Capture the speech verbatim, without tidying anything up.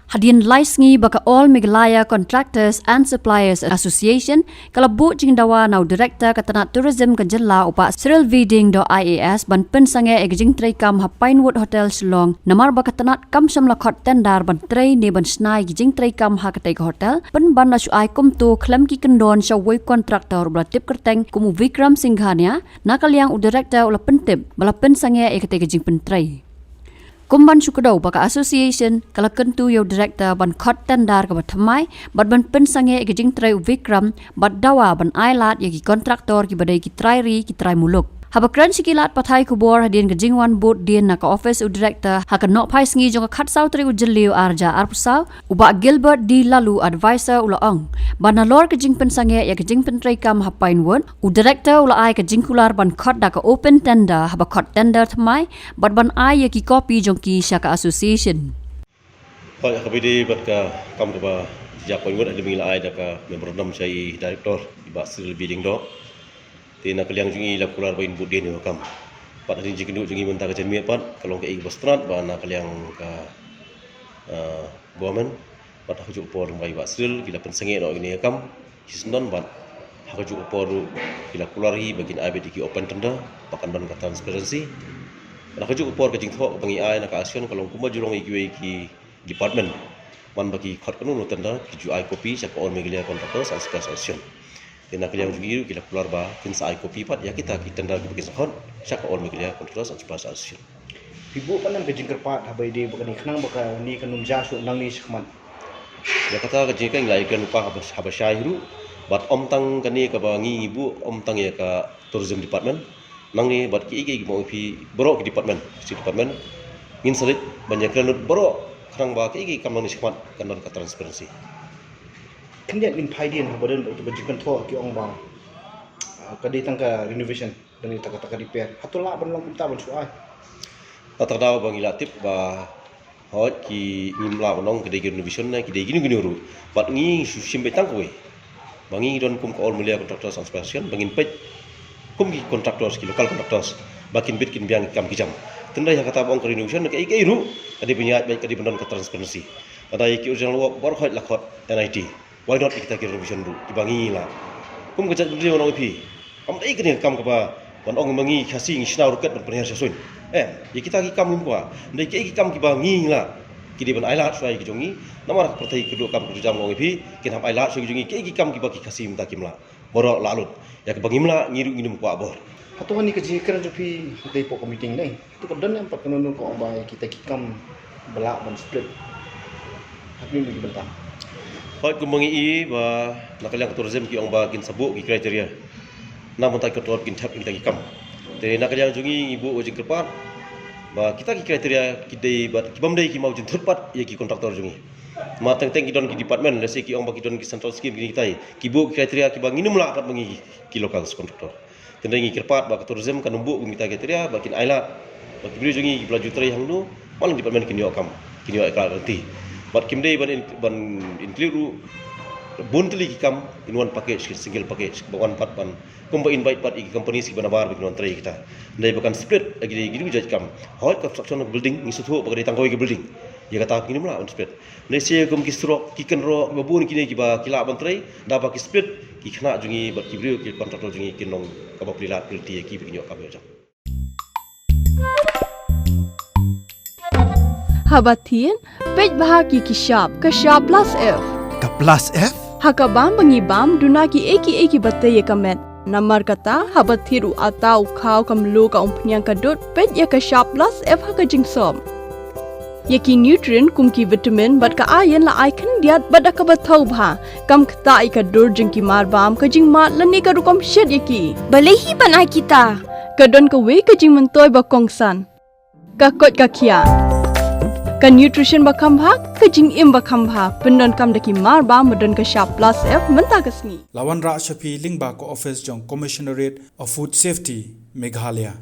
Hadien lai sngi ba ka All Meghalaya Contractors and Suppliers Association ka la buh jingdawa na u Director ka tnat Tourism ka jylla u Bah Cyril Viding Doh I A S ban pynsangeh ïa ka jingtrei kam ha Pinewood Hotel Shillong, namar ba ka tnat kam shym la khot tender ban trei ne ban shna ïa ka jingtrei kam ha katei ka hotel, pynban la shu ai kumto khlem ki kyndon sha uwei u contractor uba la tip kyrteng kum u Vikram Singhania. Na ka liang u Director u la pyntip ba la pynsangeh ïa katei ka jingpyntrei. Kum ban shu kdew ba ka association ka la kyntu ïa u Director ban khot tender kaba thymmai bad ban pynsangeh ïa ka jingtrei u Vikram bad dawa ban ai lad ïa ki contractor kiba dei ki trai ri ki trai muluk. Haba kren sha ki lad pathai khubor hadien ka jingwan bud dien na ka office u Director ha ka nohphai sngi jong ka khatsaw tarik u Jylliew arhajar arphew saw, u Bah Gilbert D Laloo, Advisor, u la ong ba nalor ka jingpynsangeh ïa ka jingpyntrei kam ha Pinewood, u Director u la ai ka jingkular ban khot da ka open tender haba khot tender thymmai bad ban ai ïa ki kopi jong ki sha ka association. Hooid, ha kaba ïadei bad ka kam kaba jia Pinewood, hadien ba ngi la ai da ka memorandum sha i Director, i Bah Cyril Viding Doh, te na ka liang jong ngi la kular ba ngin bud dien ïa ka kam. Bad hadien jingkynduh jong ngi mynta ka janmiet pat ka long kaei kaba sngewtynnat ba na ka liang ka, ah, government bad ha kajuh ka por ba i Bah Cyril ki la pynsangeh noh ïa kane ka kam shisyndon bad ha kajuh ka por ruh ki la kular hi ba kin ai beit ïa ki open tender ba kan don ka transparency. Bad ha kajuh ka por ka jingthoh kaba ngi ai na ka association ka long kumba ju long ïa kiwei ki department, man ba ki khot kano kano tender ki ju ai kopi sha ka All Meghalaya Contractors and Suppliers Association. Te na ka liang jong ngi ruh ki la kular ba kin sa ai kopi pat ïa kita ki tender kiba kin sa khot sha ka All Meghalaya Contractors and Suppliers Association. Phi buh pat nam ka jingkyrpad haba ïadei bad kane khnang ba kane kan ym jia shuh nangne shakhmat? Ïa kata ka jingkyrpad ngi la ïakren lypa haba, haba shai hi ruh, bad ym tang kane kaba ngi, ngi buh, ym tang ïa ka Tourism Department. Nangne bad kiei kiei ki, ma ong ïa phi, baroh ki department, ki department, ngin sa leit ban ïakren lut baroh khnang ba kiei kiei ki kam nangne shakhmat kan don ka transparency. Khyndiat ngin phai dien haba don uto uba jingkynthoh ki ong ba, ah, ka dei tang ka renovation, don ïa kata kata ka repair. Hato lah ban long kumta ban shu ai? Kata ka daw ba ngi la tip ba hooid ki, ngim lah ban ong ki dei ki renovation ne ki dei kino kino ruh. Bad ngi shu shim beit tang kawei ba ngi don kum ka All Meghalaya Contractors and Suppliers Association ba ngin peit kum ki contractors, ki local contractors, ba kin bit kin biang ki kam ki jam. Tang da ïa kata ba ong ka renovation ne kaei kaei ruh, ka dei ban ïaid beit, ka dei ban don ka transparency. Lada ïa ki original work baroh hooid la khot N I T, why not ïa kita ki renovation ruh kiba ngi lah? Kum ka jaitbynriew ngan ong ïa phi, kam dei kane ka kam kaba ban ong ba ngi Khasi ngi shna ruh kat ban pynhiar sha suiñ. Em, ïa kita ki kam ngim kwah. Hynrei kiei ki kam kiba ngi lah, ki dei ban ai lad shuwa ïa ki jong ngi. Namar ka pyrthei kyrduh kam kyrduh jam, ngan ong ïa phi, kin hap ai lad shuwa ïa ki jong ngi, kiei ki kam kiba ki Khasi mynta kim lah. Baroh lah lut. Ïa kaba ngim lah ngi ruh ngin ym kwah bor. Hato kane ka jingkren jong phi hangtei hapoh ka meeting ne? Hato ka don em pat kano kano ka ong ba ïa kita ki kam ba lah ban split? Ha kine ki bynta. Hooid, kumba ngi i ba na ka liang ka tourism ki ong ba kin sa buh ki criteria na bynta ki contractor kin thep ïa kita ki kam. Te na ka liang jong ngi ngi buh ka jingkyrpad ba kita ki criteria ki dei bad ki bym dei ki mawjynthut pat ïa ki contractor jong ngi. Ma teng teng ki don ki department, lehse ki ong ba ki don ki central scheme kine kitai, ki buh ki criteria kiba ngin ym lah pat ma ngi ki local contractor. Te hynrei ngi kyrpad ba ka tourism kan ym buh kum kita ki criteria, ba kin ai lad ba ki briew jong ngi kiba la ju trei hangno, man la department kin ïoh kam, kin ïoh ïa ka lad lynti. Bad kim dei ban in-, ban include ruh bun tylli ki kam in one package, ki single package, ba wan pat ban, kumba invite pat ïa ki companies kiba nabar ba kin wan trei kita. Hynrei ba kan split ïa ki, ïa ki jait kam. Hooid, construction building ngi sngewthuh ba ka dei tang kawei ka building. Ïa kata ngin ym lah ban split. Lehse kum ki surok, ki kynroh, kiba bun kine kiba ki lah ban trei, da ba ki split, ki khynnah jong ngi bad ki briew ki contractor jong ngi kin long kaba plie lad plie lynti ïa ki ba kin ïoh kam ïoh jam. Haba thied, peit bha ïa ki shap, ka shap plus F. Ka plus F? Ha ka bam ba ngi bam, duna kiei kiei kiba tei ïa ka met. Namar kata, haba thied u atta, u khaw, ka mluh, ka umphniang, ka dud, peit ïa ka shap plus F ha ka jingsop. Ïa ki nutrient kum ki vitamin bad ka iron la ai khyndiat bad da kaba thaw bha, kam ktah ïa ka dur jong ki marbam, ka jingmad lane ka rukom shet ïa ki. Balei hi ban ai kita? Ka don kawei ka jingmyntoi ba kongsan. Ka koit ka khiah. Ka nutrition ba kham bha, ka jingim ba kham bha, pyndonkam da ki marbam ba don ka shap plus F mynta ka sngi. La wanrah sha phi lyngba ka office jong Commissionerate of Food Safety, Meghalaya.